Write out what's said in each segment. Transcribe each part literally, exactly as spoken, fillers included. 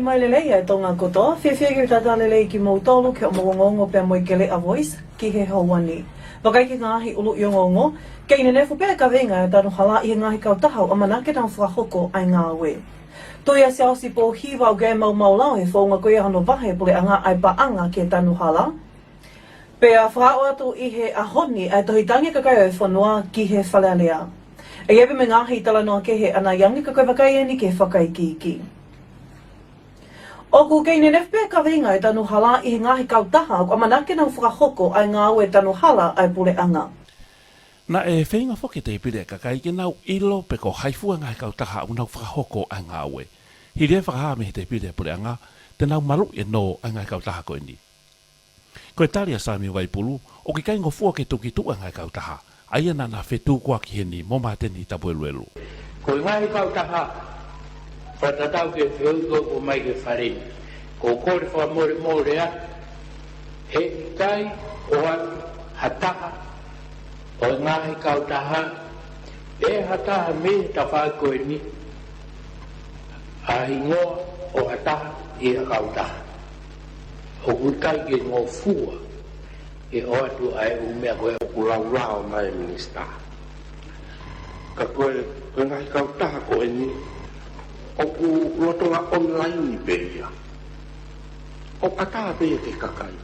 Mai lelei ʻa e Tonga kotoa, fiefia ke talitali lelei kimoutolu ki hoʻomou ongoongo pea mo e Keleʻa Voice ki he houa ni. Vakai ki he ngaahi ʻuluʻi ongoongo. Kei nenefu pē e kaveinga ʻa e tanu hala ʻi he ngaahi kautaha ʻoku ʻamanaki ke nau fakahoko ʻa e ngāue. Tui ʻa Siaosi Pōhiva ʻoku ʻi ai e maumau lao he founga ko ia hono vahe puleʻanga ʻa e paʻanga ki he tanu hala. Pea fakaʻau atu ʻi he ʻaho ni ʻa e tohi tangi ʻa e kakai ʻo e fonua ki he Fale Alea. ʻE ʻi ai pē mo e ngaahi talanoa kehe ʻanai ange, ka ko e vakai eni ki he fakaikiiki. ʻOku kei nenefu pē e kaveinga ʻa e tanu hala ʻi he ngaahi kautaha ʻoku ʻamanaki ke nau fakahoko ʻa e ngāue tanu hala ʻa e puleʻanga. Naʻe feinga foki e tēpile ʻa e kakai ke nau ʻilo pe ko hai fua e ngaahi kautaha ʻoku nau fakahoko ʻa e ngāue. Hili e fakahā mei he tēpile ʻa e puleʻanga, te nau maluʻi ʻe nō ʻa e ngaahi kautaha ko eni. Ko e tali ʻa Samiu Vaipulu, ʻoku ʻikai ngofua ke tuku ki tuʻa e ngaahi kautaha, ʻa ia naʻa na fetukuaki heni mo Māteni Tapueluelu. Ko e ngaahi kautaha, fakatatau ki he fehuʻi ko ē ʻoku ʻomai ki he Fale ni, ʻoku ou kole fakamolemole atu, he ʻikai ʻoatu ha taha ʻo e ngaahi kautaha, pe ha taha mei he tafaʻaki ko eni, ʻa e hingoa ʻo ha taha ʻi ha kautaha. ʻOku ʻikai ke ngofua ke ʻoatu ʻa e ʻū meʻa ko ē ʻoku laulao mai e Minisitā. Ka ko e, ko e ngaahi kautaha ko eni, ʻoku lolotonga online pē ia. ʻOku ʻatā pē ia ki he kakai.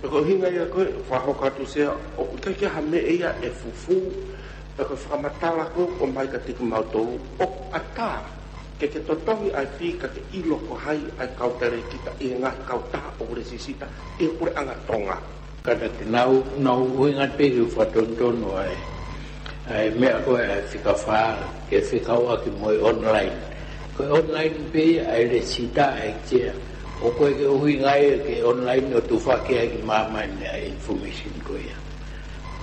Pea ko e ʻuhinga ia ko ē, fakahoko atu Sea, ʻoku ʻikai ke ʻi ai ha meʻa ia ʻe fufū, pea ko e fakamatala ko ē ʻoku ʻomai kiate kimautolu, ʻoku ʻatā ke ke totohi ʻa e fī ka ke ʻilo ko hai ʻa e kau talēkita ʻi he ngaahi kautaha ʻoku lesisita ʻi he puleʻanga Tonga. Ka naʻa ke nau, nau ʻuhinga pē ke fakatonutonu ʻa e, ʻa e meʻa ko ē ʻa e fika fā, ke fekauʻaki mo e online. Ko e online pē ia ʻa e lesisita ʻa e Sea. ʻOku ʻikai ke ʻuhinga ia ke online ʻo tufaki ai ki māmani ʻa e information ko ia.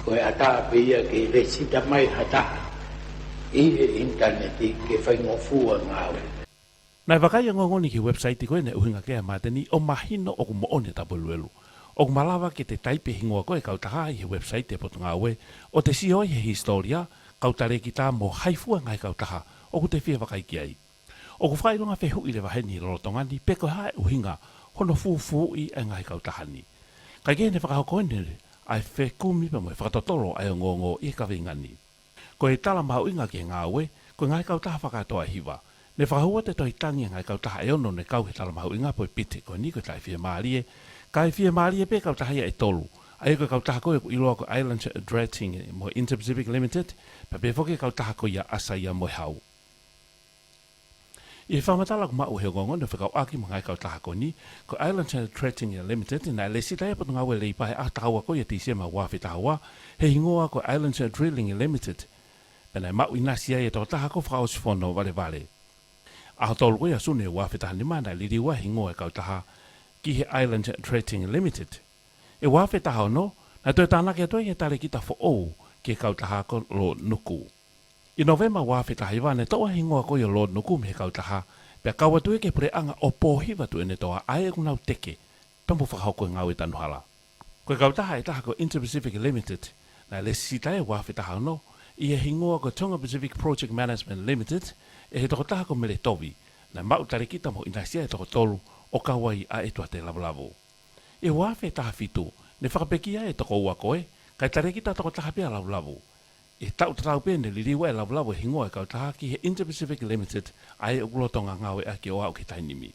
Ko e ʻatā pē ia ke lesisita mai ha taha ʻi he ʻinitaneti ke faingofua e ngāue. Naʻe vakai e ongoongo ni ki he website ko ē naʻe ʻuhinga ki ai ʻa Māteni ʻo mahino ʻoku moʻoni ʻa Tapueluelu. ʻOku malava ke te taipe e hingoa ko ē ʻo e kautaha ʻi he website ʻa e Potungāue, ʻo te sio ai he hisitōlia, kau talēkita mo hai fua e ngaahi kautaha ʻoku te fie vakai ki ai. ʻOku fakaʻilonga fehuʻi leva heni ʻi he lolotonga ni pe ko e hā e ʻuhinga hono fufuuʻi ʻa e ngaahi kautaha ni. Kae kehe, ne fakahoko eni ʻa e fekumi pea mo e fakatotolo ʻa e ongoongo ʻi he kaveinga ni. Ko e tala mahuʻinga ki he ngāue, ko e ngaahi kautaha fakakātoa ʻe hiva. Ne fakahū atu e tohi tangi ʻa e ngaahi kautaha ʻe ono ne kau he tala mahuʻinga pe ko e piti ko eni, ko e taʻefiemālie, kae fiemālie pē e kautaha ia ʻe tolu. ʻA ia ko e kautaha ko ē ʻoku ʻiloa ko e Island Dredging mo e Inter-Pacific Limited, pea pehē foki e kautaha ko ia ʻa Saia mo e Hau. ʻI he fakamatala ʻoku maʻu he ongoongo ni ʻo fekauʻaki mo e ngaahi kautaha ko eni, ko e Island Dredging Limited, naʻe lesisita ʻe he Potungāue Leipa he ʻaho taha ua ko ia ʻo Tīsema ua afe taha ua, he hingoa ko e Island Drilling Limited. Pea naʻe maʻu ʻinasi ai e tokotaha ko Fakaʻosifono Valevale. ʻAho tolu ko ia ʻo Sune ua afe taha nima naʻe liliu ai e hingoa ʻo e kautaha ki he Island Dredging Limited. ʻI he ua afe taha ono, naʻe toe tānaki atu ai e talēkita foʻou ki he kautaha ko Lord Nuku. ʻI Nōvema ua afe taha hiva naʻe toʻo e hingoa ko ia ʻo Lord Nuku mei he kautaha, pea kau atu ia ki he puleʻanga ʻo Pōhiva Tuʻiʻonetoa, ʻa ia ʻoku nau teke pea mo fakahoko e ngāue tanu hala. Ko e kautaha ʻe taha ko e Inter-Pacific Limited, naʻe lesisita ia ʻi he ua afe taha ono ʻi he hingoa ko e Tonga Pacific Project Management Limited, ʻe he tokotaha ko Mele Tovi, naʻe maʻu talēkita mo ʻinasi ai e toko tolu ʻo kau ai ʻa ʻEtuate Lavulavu. ʻI he ua afe taha fitu, ne fakapekia e toko ua ko ē, kae talēkita toko taha pē ʻa Lavulavu. ʻI he taʻu tatau pē ne liliu ai ʻe Lavulavu e hingoa ʻo e kautaha ki he Inter-Pacific Limited, ʻa ia ʻoku lolotonga ngāueʻaki ʻo aʻu ki he taimi ni. ʻI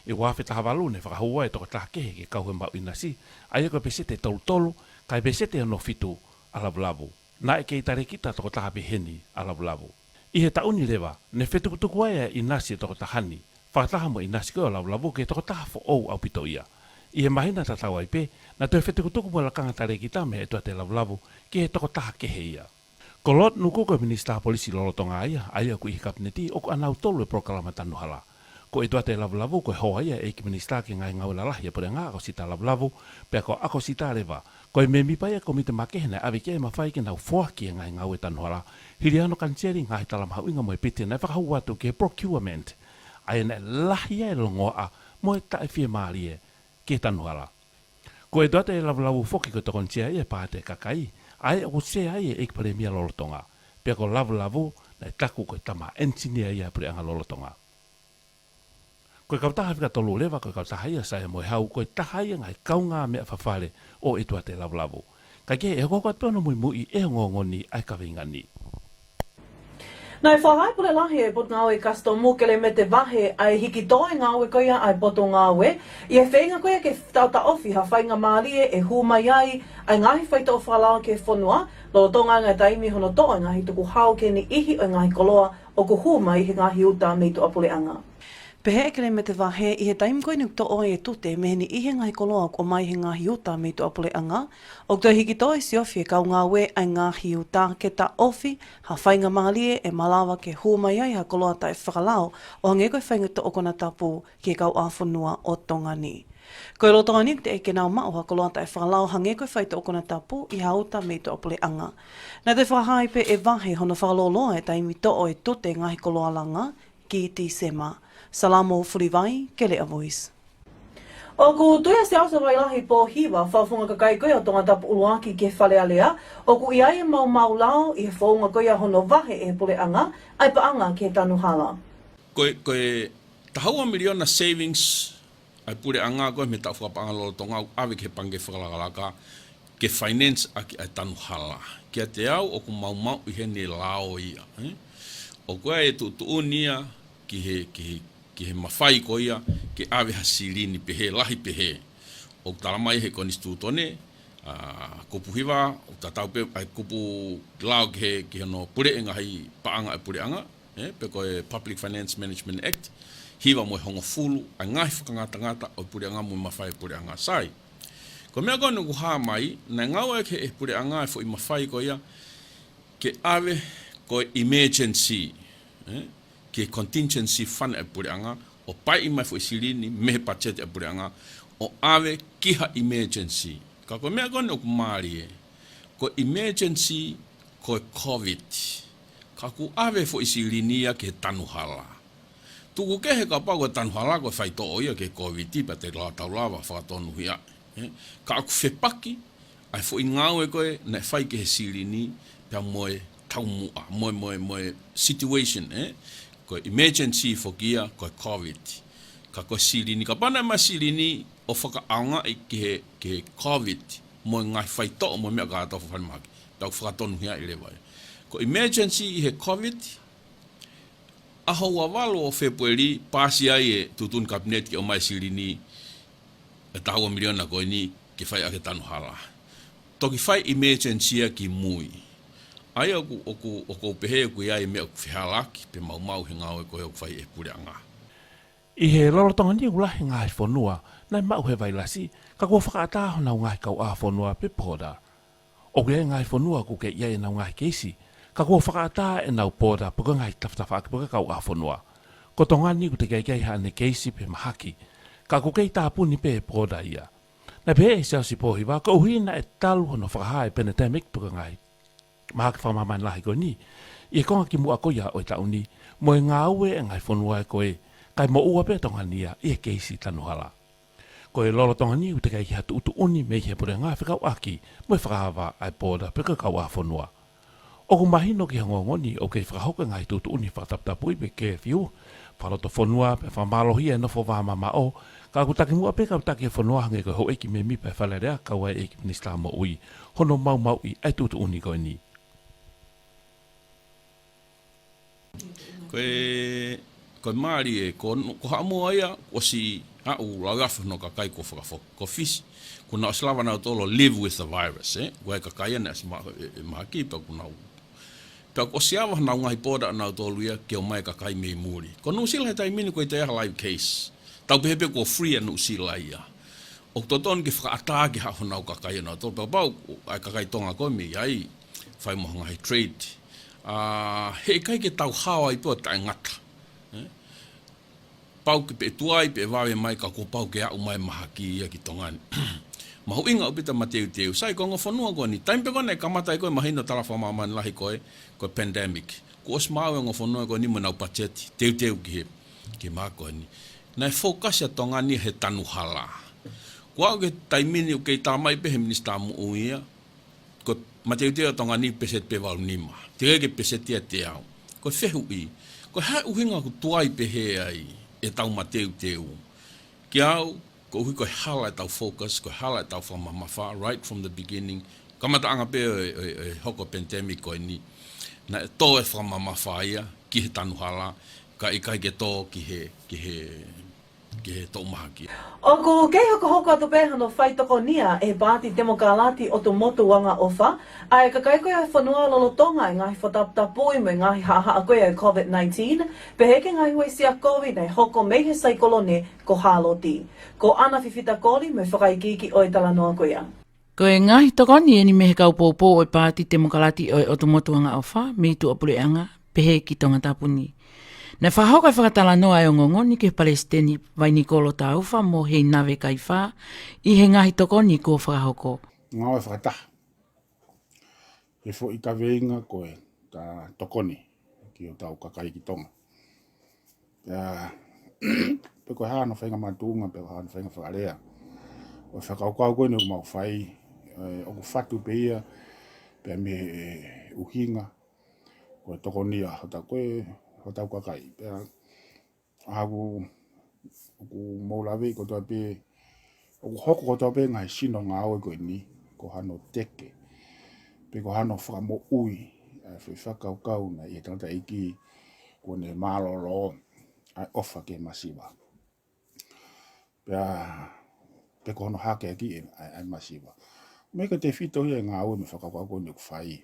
he ua afe taha valu ne fakahū ai e tokotaha kehe ke kau he maʻu ʻinasi, ʻa ia ko e peseti ʻe tolu tolu, kae peseti ʻe ono fitu ʻa Lavulavu. Naʻe kei talēkita toko taha pē heni ʻa Lavulavu. ʻI he taʻu ni leva, ne fetukutuku ai e ʻinasi ʻo e tokotaha ni, fakataha mo e ʻinasi ko ē ʻo Lavulavu ki he tokotaha foʻou ʻaupito ia. ʻI he māhina tatau ai pē, naʻe toe fetukutuku mo e lakanga talēkita mei he ʻEtuate Lavulavu ki he tokotaha kehe ia. Ko Lord Nuku ko e Minisitā Polisi lolotonga ia, ʻa ia ʻoku ʻi he Kapineti, ʻoku ʻanautolu e polokalama tanu hala. Ko ʻEtuate Lavulavu ko e hoa ia ʻo e ʻEiki Minisitā ki he Ngaahi Ngāue Lalahi ʻa e Puleʻanga, ʻAkosita Lavulavu, pea ko ʻAkosita leva, ko e mēmipa ia ʻo e kōmiti makehe naʻe ʻave ki ai e mafai ke nau foaki e ngaahi ngāue tanu hala, hili hano kaniseli e ngaahi tala mahuʻinga mo e piti naʻe fakahū atu ki he procurement, ʻa ia naʻe lahi ai e longoaʻa mo e taʻefiemālie ki he tanu hala. Ko ʻEtuate Lavulavu foki ko e tokoni sea ia ʻo e paati ʻa e kakai, ʻa ia ʻoku sea ai e ʻEiki Palēmia lolotonga, pea ko Lavulavu naʻe taku ko e tama ʻenisinia ia ʻo e puleʻanga lolotonga. Ko e kautaha fika tolu leva, ko e kautaha ia Saia mo e Hau, ko e taha ia ngaahi kaungāmeʻa fafale ʻo e ʻEtuate Lavulavu. Kae kehe, ʻe hokohoko atu pē hono muimuiʻi ʻe he ongoongo ni ʻa e kaveinga ni. Naʻe fakahā ʻe he Pule Lahi ʻo e Potungāue Kasitomu, Kelemete Vahe, ʻa e hiki tō e ngāue ko ia ʻa e Potungāue, ʻi he feinga ko ia ke taʻotaʻofi ha faingamālie ʻe hū mai ai ʻa e ngaahi faitoʻo fakalao ki he fonua, lolotonga e ngaahi taimi hono toʻo e ngaahi tukuhau ki he niʻihi ʻo e ngaahi koloa ʻoku hū mai he ngaahi uta mei tuʻapuleʻanga. Pehē ʻe Kelemete Vahe, ʻi he taimi ko eni ʻoku toʻo ai e tute mei he niʻihi e ngaahi koloa ʻoku ʻomai he ngaahi uta mei tuʻapuleʻanga, ʻoku toe hiki tō e siofi e kau ngāue ʻa e ngaahi uta ke taʻofi ha faingamālie ʻe malava ke hū mai ai ha koloa taʻefakalao, ʻo hangē ko e faitoʻo konatapu ki he kauʻāfonua ʻo Tonga ni. Ko e lolotonga ni ʻoku teʻeki ke nau maʻu ha koloa taʻefakalao hangē ko e faitoʻo konatapu ʻi ha uta mei tuʻapuleʻanga. Naʻe toe fakahā ai pē ʻe Vahe hono fakalōloa e taimi toʻo e tute e ngaahi koloa langa ki Tīsema. Salamo Fulivai, Keleʻa Voice. ʻOku tui ʻa Siaosi Vailahi Pōhiva, fakafofonga kakai ko ia ʻo Tongatapu ʻUluaki ki he Fale Alea, ʻoku ʻi ai e maumau lao ʻi he founga ko ia hono vahe ʻe he puleʻanga ʻa e paʻanga ki he tanu hala. Ko e, ko e taha ua miliona savings ʻa e puleʻanga ko ē mei he taʻu fakapaʻanga lolotonga ʻoku ʻave ki he pangikē fakalakalaka ke finance ʻaki ʻa e tanu hala. Kiate au ʻoku maumauʻi heni e lao ia, ē? ʻOku ʻi ai e tuʻutuʻuni ia ki he, ki he, ki he mafai ko ia ke ʻave ha silini pehē, lahi pehē. ʻOku tala mai he konisitūtone, ʻa, kupu hiva, ʻoku tatau pē ʻa e kupu lao ki he, ki hono puleʻi e ngaahi paʻanga ʻa e puleʻanga, ē, pe ko e Public Finance Management Act, hiva mo e hongofulu, ʻa e ngaahi fakangatangata ʻo e puleʻanga mo e mafai ʻo e puleʻanga. Sai. Ko e meʻa ko eni ʻoku hā mai, naʻe ngāueʻaki ʻe he puleʻanga e foʻi mafai ko ia ke ʻave ko e emergency, ē, ki he contingency fund ʻa e puleʻanga, ʻo paiʻi mai foʻi silini mei he patiseti ʻa e puleʻanga, ʻo ʻave ki ha emergency. Ka ko e meʻa ko eni ʻoku mālie, ko e emergency ko e COVID. Ka ʻoku ʻave foʻi silini ia ki he tanu hala. Tuku kehe kapau ko e tanu hala ko e faitoʻo ia ki he COVID, pea te la-, tau lava fakatonuhiaʻi, ē? Ka ʻoku fepaki ʻa e foʻi ngāue ko ē naʻe fai ki he silini pea mo e taumuʻa, mo e, mo e, mo e situation, ē? Ko e emergency foki ia ko e COVID. Ka ko e silini, kapau naʻe ʻomai silini ʻo fakaʻaongaʻi ki he, ki he COVID, mo e ngaahi faitoʻo mo e meʻa kātoa, falemahaki, tau fakatonuhiaʻi leva ia. Ko e emergency ʻi he COVID, ʻaho ua valu ʻo Fēpueli, paasi ai e tuʻutuʻuni Kapineti ke ʻomai e silini e taha ua miliona ko eni ke fai ʻaki e tanu hala. Toki fai emergency ia kimui. ʻA ia ʻoku, ʻoku, ʻoku ou pehē ʻoku ʻi ai e meʻa ʻoku fehālaaki pe maumau he ngāue ko ē ʻoku fai ʻe he puleʻanga. ʻI he lolotonga ni ʻoku lahi e ngaahi fonua naʻe maʻu ʻe he vailasi, ka kuo fakaʻatā honau ngaahi kauʻāfonua pe border. ʻOku ʻi ai e ngaahi fonua ʻoku kei ʻi ai ʻenau ngaahi keisi, ka kuo fakaʻatā ʻenau border pe ko e ngaahi tafatafaʻaki pe ko e kauʻāfonua. Ko Tonga ni ʻoku teʻeki ai ke ʻi ai haʻane keisi pe mahaki, ka ʻoku kei tāpuni pē e border ia. Naʻe pehē ʻe Siaosi Pōhiva, koeʻuhi naʻe talu hono fakahā e pandemic pe ko e ngaahi mahaki fakamāmani lahi ko eni ʻi he konga kimuʻa ko ia ʻo e taʻu ni, mo e ngāue ʻa e ngaahi fonua ko ē, kae moʻua pē Tonga ni ia ʻi he keisi tanu hala. Ko e lolotonga ni ʻoku teʻeki ai ke ʻi ai ha tuʻutuʻuni mei he puleʻanga fekauʻaki mo e fakaava ʻa e border pe ko e kauʻāfonua. ʻOku mahino ki he ongoongo ni ʻoku kei fakahoko e ngaahi tuʻutuʻuni fakataputapui pe curfew, fakalotofonua pe fakamālohia e nofo vāmamaʻo, ka ʻoku takimuʻa pē kau taki e fonua hangē ko e Houʻeiki Mēmipa ʻo e Fale Alea, kau ai e ʻEiki Minisitā Moʻui, hono maumauʻi ʻa e tuʻutuʻuni ko eni. Ko e, ko e mālie, ko, ko Haʻamoa ia, ʻosi aʻu lauiafe hono kakai kuo fakafoki, ko Fisi, kuo nau ʻosi lava nautolu ʻo live with the virus, ē? Ko e kakai ia naʻe ʻosi ma-, e, e mahaki pea kuo nau, pea kuo ʻosi ava honau ngaahi border ʻanautolu ia ke ʻomai e kakai mei muli. Ko Nuʻusila he taimi ni ʻoku ʻikai toe ʻi ai ha live case. Tau pehē pē kuo free ʻa Nuʻusila ia. ʻOku totonu ke fakaʻatā ke haʻu honau kakai ʻanautolu, pea kapau ʻa e kakai Tonga ko ē mei ai, fai mo ha ngaahi trade. ʻA, heʻikai ke tau hao ai pē ʻo taʻengata. Ē? Pau ke pē tuai pē vave mai ka kuo pau ke aʻu mai mahaki ia ki Tonga ni. Mahuʻinga ʻaupito mateuteu. Sai, ko e ongo fonua ko eni, taimi pē ko ē naʻe kamata ai ko ē mahino tala fakamāmani lahi ko ē, ko e pandemic. Kuo ʻosi maʻu e ongo fonua ko eni mo ʻenau patiseti teuteu ki he, ki he mahaki ko eni. Naʻe focus ʻa Tonga ni he tanu hala. Kuo aʻu ki he taimi ni ʻoku kei tala mai pē he Minisitā Moʻui ia, ko e mateuteu ʻa Tonga ni peseti pē valu nima. Teʻeki ke peseti ia ʻe teau. Ko e fehuʻi, ko e hā e ʻuhinga ʻoku tuai pehē ai? ʻetau mateuteu. Kiate au, koeʻuhi ko e hala ʻetau focus, ko e hala ʻetau fakamamafa, right from the beginning. Kamataʻanga pē ʻo e, ʻo e, ʻo e hoko pandemic ko eni. Naʻe tō e fakamamafa ia ki he tanu hala, ka ʻikai ke tō ki he, ki he, ki he toʻu mahaki. ʻOku kei hokohoko atu pē hano fai tokonia ʻe he Paati Temokalati ʻo e ʻOtu Motu Angaʻofa ʻa e kakai ko ia ʻo e fonua lolotonga e ngaahi fakataputapui mo e ngaahi haʻahaʻa ko ia ʻo e COVID nineteen, pehē ki he ngaahi uesia kovi naʻe hoko mei he saikolone ko Hāloti. Ko ʻAna Fifita Koli mo e fakaikiiki ʻo e talanoa ko ia. Ko e ngaahi tokoni eni mei he kau poupou ʻo e Paati Temokalati ʻo e ʻOtu Motu Angaʻofa mei tuʻapuleʻanga, pehē ki Tongatapu ni. Naʻe fakahoko e fakatalanoa ʻa e ongoongo ni ki he Palesiteni Vainikolo Taufa mo Heinave Kaifā ʻi he ngaahi tokoni kuo fakahoko. Ngāue fakataha he foʻi kaveinga ko e ta tokoni ki hotau kakai ki Tonga. Pea, pe ko e hā hano faʻahinga makatuʻunga, pe ko e hā hano faʻahinga fakalea ʻo e fakakaukau ko eni ʻoku mau fai, ē, ʻoku fatu pē ia pea mei he ʻuhinga ko e tokonia hotau, ko e hotau kakai. Pea ʻa ʻoku, ʻoku mou laveʻi kotoa pē, ʻoku hoko kotoa pē ngaahi sino ngāue ko eni ko hano teke, pe ko hano fakamoʻui ʻa e foʻi fakakaukau naʻe ʻi he tangataʻeiki kuo ne mālōlō ʻa e ʻofa ki he masiva. Pea, pe ko hono hakeakiʻi ʻa e, ʻa e masiva. Meʻa ko e tefito ia e ngāue mo e fakakaukau ko eni ʻoku fai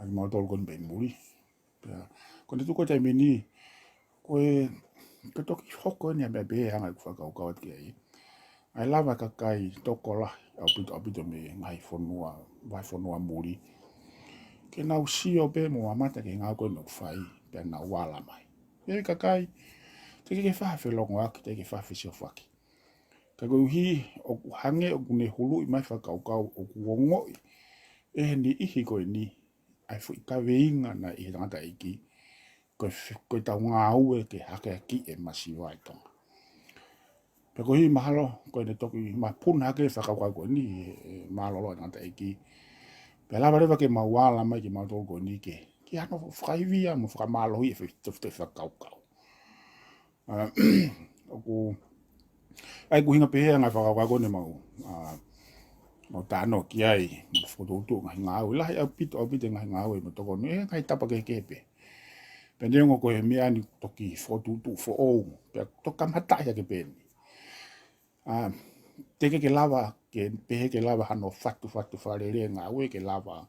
ʻaki kimautolu ko eni mei muli. Pea, ko ʻene tuku e taimi ni, ko e, ko e toki hoko eni ʻa e meʻa pehē hangē ko ʻeku fakakaukau atu ki ai. ʻA e lava e kakai tokolahi ʻaupito, ʻaupito mei he ngaahi fonua, vahefonua muli, ke nau sio pē mo mamata ki he ngāue ko eni ʻoku fai, pea nau ala mai. ʻE kakai, teʻeki ke fai ha felongoaki, teʻeki ke fai ha fesiofaki. Ka koeʻuhi ʻoku hangē ʻoku ne huluʻi mai fakakaukau ʻoku ongoʻi ʻe he niʻihi ko eni ʻa e foʻi kaveinga naʻe ʻi he tangataʻeiki, ko e f-, ko ʻetau ngāue ke hakeakiʻi e masiva ʻi Tonga. Pea koeʻuhi mahalo ko ʻene toki mapuna hake e fakakaukau ko eni ʻe, ʻe mālōlō e tangataʻeiki. Pea lava leva ke mau ala mai kimautolu ko eni ke, ke hano fakaivia mo fakamālohi e fe-, te-, te-, fakakaukau. ʻA, ʻoku, ʻa ia ko e ʻuhinga pehē ʻa e ngaahi fakakaukau ko eni ʻoku mau, ʻa, mau talanoa ki ai, mo fokotuʻutuʻu ngaahi ngāue, lahi ʻaupito, ʻaupito e ngaahi ngāue mo tokoni ʻi he ngaahi tapa kehekehe pē. Pea neongo ko e meʻa ni toki fokotuʻutuʻu foʻou, pea toki kamataʻi hake pē eni. ʻA, teʻeki ke lava, ke pehē ke lava hano fatufatu fakalele e ngāue ke lava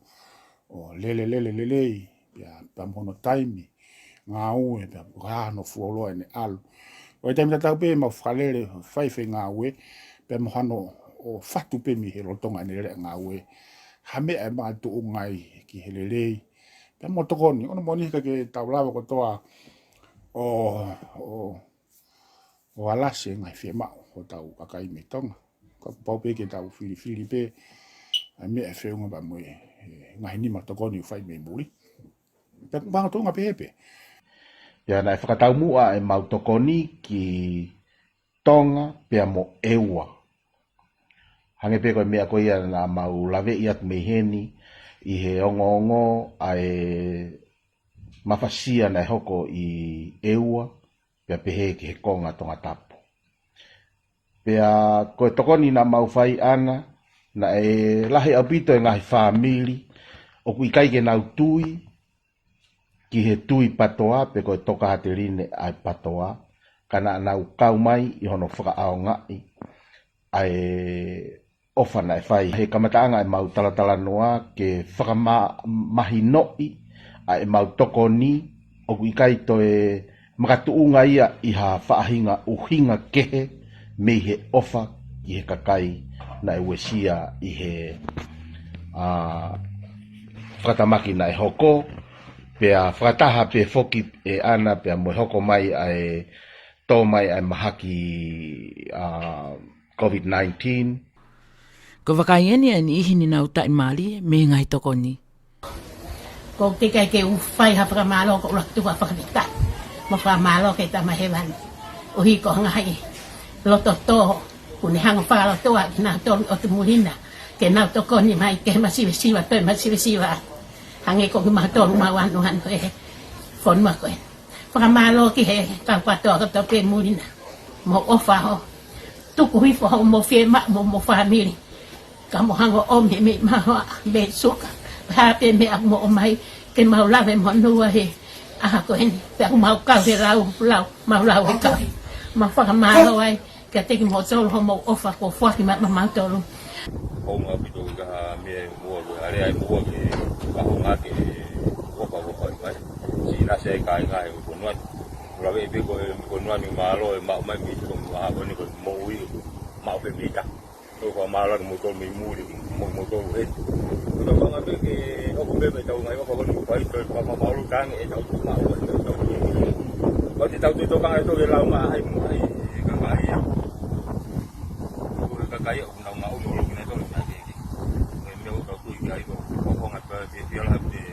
ʻo lele, lele, lelei, pea, pea mo hono taimi ngāue, pea ko e hā hano fuoloa ʻene ʻalu. ʻI he taimi tatau pē mau fakalele, fai e foʻi ngāue, pea mo hano ʻo fatu pē mei he lolotonga ʻene lele e ngāue ha meʻa ʻe makatuʻunga ai ki he lelei, pea mo tokoni. ʻOku moʻoni he ʻikai ke tau lava kotoa ʻo, ʻo ʻo alasi e ngaahi fiemaʻu hotau kakai mei Tonga. Ka ʻoku pau pē ke tau filifili pē ʻa e meʻa ʻe feʻunga pea mo e, e ngaahi nima tokoni ʻoku fai mei muli. Pea ʻoku makatuʻunga pehē pē. Pea naʻe fakataumuʻa ʻemau tokoni ki Tonga pea mo ʻEua. Hangē pē ko e meʻa ko ia naʻa mau laveʻi atu mei heni ʻi he ongoongo ʻa e mafasia naʻe hoko ʻi ʻEua, pea pehē ki he konga Tongatapu. Pea ko e tokoni naʻa mau fai ʻana, naʻe lahi ʻaupito e ngaahi fāmili ʻoku ʻikai ke nau tui ki he tui PATOA, pe ko e tokāteline ʻa e PATOA, ka naʻa nau kau mai ʻi hono fakaʻaongaʻi ʻa e ʻofa naʻe fai. He kamataʻanga ʻemau talatalanoa ke fakamahinoʻi ʻa ʻemau tokoni ʻoku ʻikai toe makatuʻunga ia ʻi ha faʻahinga ʻuhinga kehe mei he ʻofa ki he kakai naʻe uesia ʻi he, ʻa, fakatamaki naʻe hoko, pea fakataha pē foki ʻe ʻAna pea mo e hoko mai ʻa e tō mai ʻa e mahaki, ʻa, COVID nineteen. Ko e vakai eni ʻa e niʻihi ni nau taʻimālie mei he ngaahi tokoni. ʻOku teʻeki ai ke u fai ha fakamālō, ko e ʻuluaki tuku ʻa e fakafetaʻi mo e fakamālō ki he Tamai Hēvani. ʻUhi ko e ngaahi loto tō, kuo ne hanga ʻo fakalotoa kinautolu ʻotu muli na ke nau tokoni mai ki he masivesiva, toe masivesiva. Hangē ko kimautolu mau ʻanuʻanu he fonua ko ē. Fakamālō ki he kau kātoa kotoa pē muli na. Mo ʻofa ho. Tuku hifo ho mo fiemaʻu mo mo fāmili. Ka mo hango ʻomi mei mahoa mei suka. Pehē pē meʻa mo ʻomai ke mau lave mo nua he ʻaho ko eni. Pea ʻoku mau kau he lau, lau, mau lau he kau. Mau fakamālō ai. Kiate kimoutolu hoʻomou ʻofa kuo foaki maʻamautolu. Ko e ʻuhinga ʻaupito ki ha meʻa muʻa ko e ʻalea ʻi muʻa ke kaho ngā ke ʻofa ko fai mai. Siʻi nasi ai kāinga he fonua ni. Lave pē ko e fonua ni mālō e maʻu mai mei he ko e maʻu ni ko e moʻui ko e maʻu pē mei ta. Ko e fakamālō kimoutolu mei muli, mo kimoutolu he. Ko e fanga pē ke ʻoku pē mei tau ngai ʻofa ko eni ko fai, ko e fakamālō tangi e tau tū maʻu e tau tū. Ko e tau tū tokanga e tau ke lau mai ai mo ai e ka mai ia. Ko e kakai ʻoku nau maʻu ʻo loki nei tau na ke ke. Ko e meʻa ʻoku tau tui ki ai ko e konga pē te fia la te.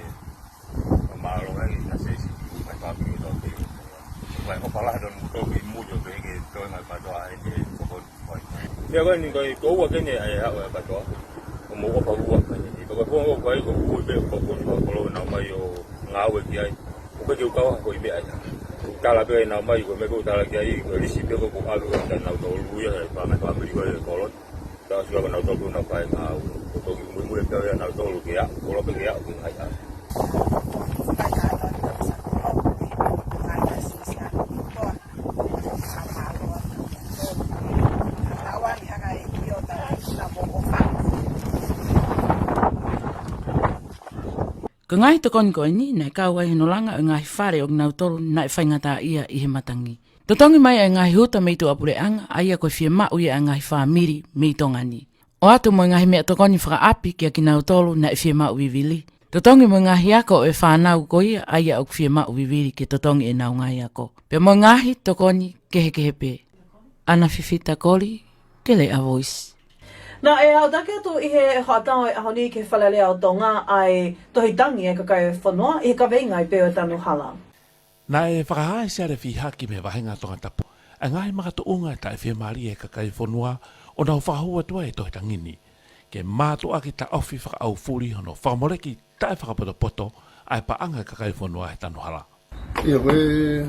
Mālō ai ka se si mai fāmili ʻo tau te. Mai ʻofa lahi tonu mo tau mei muli ʻo pehē ke toe ngai kātoa ai te toko fai. Meʻa ko eni ko e ko ua ke ne ai haʻu e kātoa. ʻO mo ʻofa ua. Ko e ko ua ko e ko ua pē ko ko ko ko lo na mai ʻo ngāue ki ai. ʻO pehē ke u kau ko e meʻa ia. Tala pē na mai ko e meʻa ko tala ki ai ko e lisi pē ko ko ʻave ko e nau tau luia e fanga fāmili ko e koloni. Tau sila ko nau tolu na fai ngāue. Ko toki muimui e tau ia nau tolu ke aʻu, ko lope ke aʻu ki ngai aʻu. Ko e ngaahi tokoni ko eni, naʻe kau ai hono langa ʻo e ngaahi fale ʻo kinautolu naʻe faingataʻaʻia ʻi he matangi. Totongi mai ʻa e ngaahi uta mei tuʻapuleʻanga, ʻa ia ko e fiemaʻu ia ʻa e ngaahi fāmili mei Tonga ni. ʻOatu mo e ngaahi meʻatokoni fakaʻapi kia kinautolu naʻe fiemaʻu vivili. Totongi mo e ngaahi ako ʻo e fānau ko ia ʻa ia ʻoku fiemaʻu vivili ke totongi ʻenau ngaahi ako. Pea mo e ngaahi tokoni kehekehe pē. Ana Fifita Koli, Keleʻa Voice. Naʻe aʻutaki atu ʻi he hoʻatā ʻo e ʻaho ni ki he Fale Alea ʻo Tonga ʻa e tohi tangi ʻa e kakai ʻo e fonua ʻi he kaveinga ʻi he pē ʻo e tanu hala. Naʻe fakahā ʻe Siale Fihaki mei he Vahenga Tongatapu ʻa e ngaahi makatuʻunga taʻefiemālie ʻa e kakai ʻo e fonua ʻo nau fakahū atu ai e tohi tangi ni ke mātuʻaki taʻofi fakaʻaufuli hono fakamoleki taʻefakapotopoto ʻa e paʻanga ʻa e kakai ʻo e fonua he tanu hala. ʻIo, ko e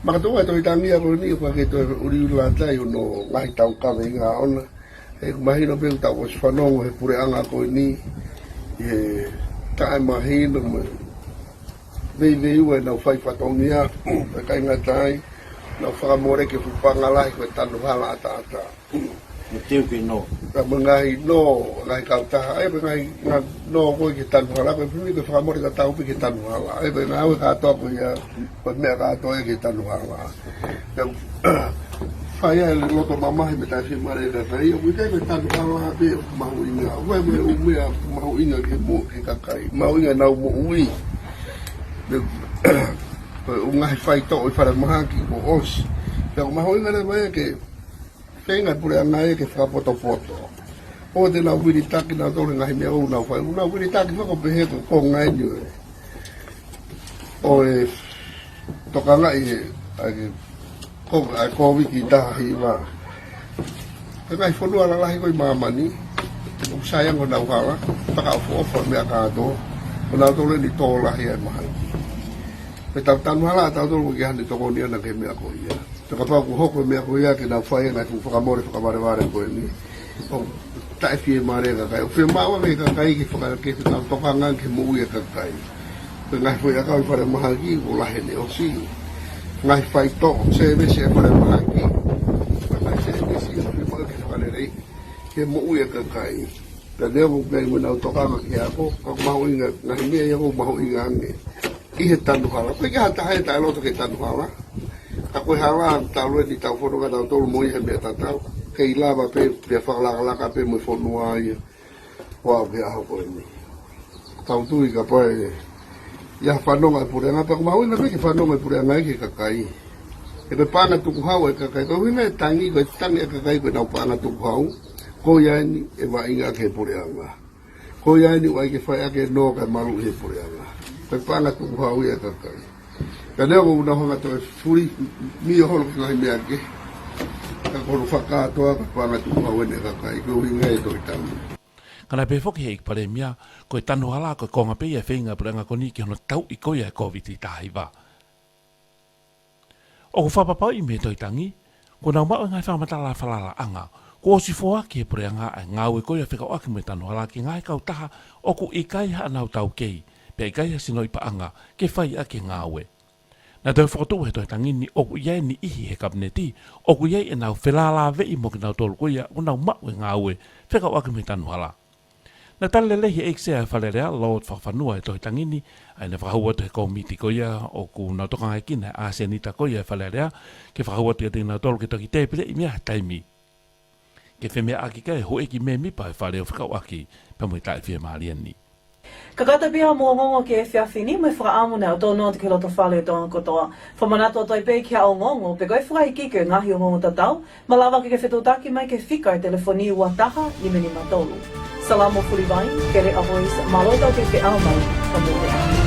makatuʻunga ʻa e tohi tangi ko eni, ʻoku ʻikai ke toe uliuli lata ai hono ngaahi tau kaveinga ʻona. ʻOku mahino pē ʻoku tau ʻosi fanongo he puleʻanga ko eni, ʻi he taʻemahino mo e veiveiua ʻenau fai fatongia, ʻikai ngata ai, nau fakamoleki e fuʻu paʻanga lahi ko e tanu hala ʻataʻatā. Mo teu ke nō. Ka mo e ngaahi nō, ngaahi kautaha, ʻa ia ko e ngaahi, ngaahi nō ko ē ki he tanu hala, ko e pimi ko e fakamole tatau pē ki he tanu hala. ʻA ia ko e ngāue kātoa ko ia, ko e meʻa kātoa ia ki he tanu hala. Pea fai ai e loto mamahi mo e taʻefiemālie ʻa e kakai, ʻoku ʻikai ko e tanu hala pē ʻoku mahuʻinga. ʻOku ʻi ai mo e ʻū meʻa mahuʻinga ki he mo-, ki he kakai. Mahuʻinga ʻenau moʻui. Pea ko e ʻū ngaahi faitoʻo ʻi falemahaki kuo ʻosi. Pea ʻoku mahuʻinga leva ia ke feinga e puleʻanga ia ke fakapotopoto. ʻO te nau vilitaki nautolu he ngaahi meʻa ʻoku nau fai. ʻOku nau vilitaki fakapotopoto he ko e konga eni ʻo e, ʻo e tokangaʻi e, ʻa e ko-, ʻa e Kōviti taha hiva. Ko e ngaahi fonua lalahi ko ē ʻi māmani, ʻoku sai ange honau hala, fakaʻofoʻofa e meʻa kātoa, ko nautolu eni ʻoku tō lahi ai e mahaki. Pea tau tanu hala ʻatautolu ʻoku ʻikai haʻane tokoni ʻana ki he meʻa ko ia. Pea kapau ʻoku hoko e meʻa ko ia ke nau fai e ngaahi fuʻu fakamole fakavalevale ko eni, ʻoku taʻefiemālie e kakai. ʻOku fiemaʻu ange e kakai ke faka-, ke nau tokanga ki he moʻui e kakai. Ko e ngaahi foʻiʻakau ʻi falemahaki kuo lahi ʻene ʻosi. Ngaahi faitoʻo, sēvesi ʻa e falemahaki. Ko e ngaahi sēvesi ʻoku fiemaʻu ke fakaleleiʻi ke moʻui e kakai. Pea neongo ʻoku ʻikai mo ʻenau tokanga ki he ako, ka ʻoku mahuʻinga, ngaahi meʻa ia ʻoku mahuʻinga ange ʻi he tanu hala. ʻOku ʻikai ha taha ia ʻe taʻeloto ki he tanu hala. Ka ko e hala, talu eni ʻetau fononga ʻatautolu mo ia he meʻa tatau. Kei lava pē, pea fakalakalaka pē mo e fonua ia. Ua ʻo pē ʻaho ko eni. Tau tui kapau ʻe ʻi ai ha fanongo e puleʻanga, pea ʻoku mahuʻinga pē ke fanongo e puleʻanga ia ki he kakai. He ko e paʻanga tukuhau e kakai, ko e ʻuhinga e tangi, ko e tangi e kakai ko ʻenau paʻanga tukuhau. Ko ia eni ʻe vaʻinga ki he puleʻanga. Ko ia eni ʻoku ʻai ke fai ʻaki e nō kae maluʻi he puleʻanga. Ko e paʻanga tukuhau ia e kakai. Ka neongo ʻoku nau hanga ʻo toe fuli mio holo ki he ngaahi meʻa kehe. Ka ko hono fakakātoa ko e paʻanga tukuhau eni e kakai, ko e ʻuhinga e tohi tangi. Ka naʻe pehē foki ʻe he ʻEiki Palēmia, ko e tanu hala ko e konga pē ia e feinga e puleʻanga ko eni ki hono tauʻi ko ia e Kōviti taha hiva. ʻOku fakapapauʻi mei he tohi tangi, kuo nau maʻu e ngaahi fakamatala falalaʻanga kuo ʻosi foaki ʻe he puleʻanga ʻa e ngāue ko ia fekauʻaki mo e tanu hala ki he ngaahi kautaha ʻoku ʻikai haʻanau taukei, pea ʻikai ha sinoʻi paʻanga ke fai ʻaki e ngāue. Naʻe toe fokotuʻu he tohi tangi ni ʻoku ʻi ai e niʻihi he Kapineti ʻoku ʻi ai ʻenau felālāveʻi mo kinautolu ko ia ʻoku nau maʻu e ngāue fekauʻaki mo e tanu hala. Naʻe tali lelei ʻe he ʻEiki Sea ʻo e Fale Alea, Lord Fakafanua, e tohi tangi ni, ʻa ia naʻe fakahū atu ʻe he kōmiti ko ia ʻoku nau tokangaekina e ʻasenita ko ia ʻo e Fale Alea, ke fakahū atu kiate kinautolu ke toki tēpileʻi mei ai ha taimi ke femeʻaʻaki ki ai e houʻeiki mēmipa ʻo e Fale ʻo fekauʻaki pea mo e taʻefiemālie ni. Kakata pē haʻamou ongoongo ki he efiafi ni mo e fakaʻamu naʻe ʻoatu atu ki he loto fale ʻo e Tonga kotoa. Fakamanatu atu ai pē ki haʻo ongoongo pe ko e fakaikiiki ʻo e ngaahi ongoongo tatau, malava ke ke fetuʻutaki mai ki he fika ʻo e telefoni ua taha nima nima tolu. Salamo Fulivai, Peleʻa Voice, mālō e tau kei feʻao mai, ka mou meʻa.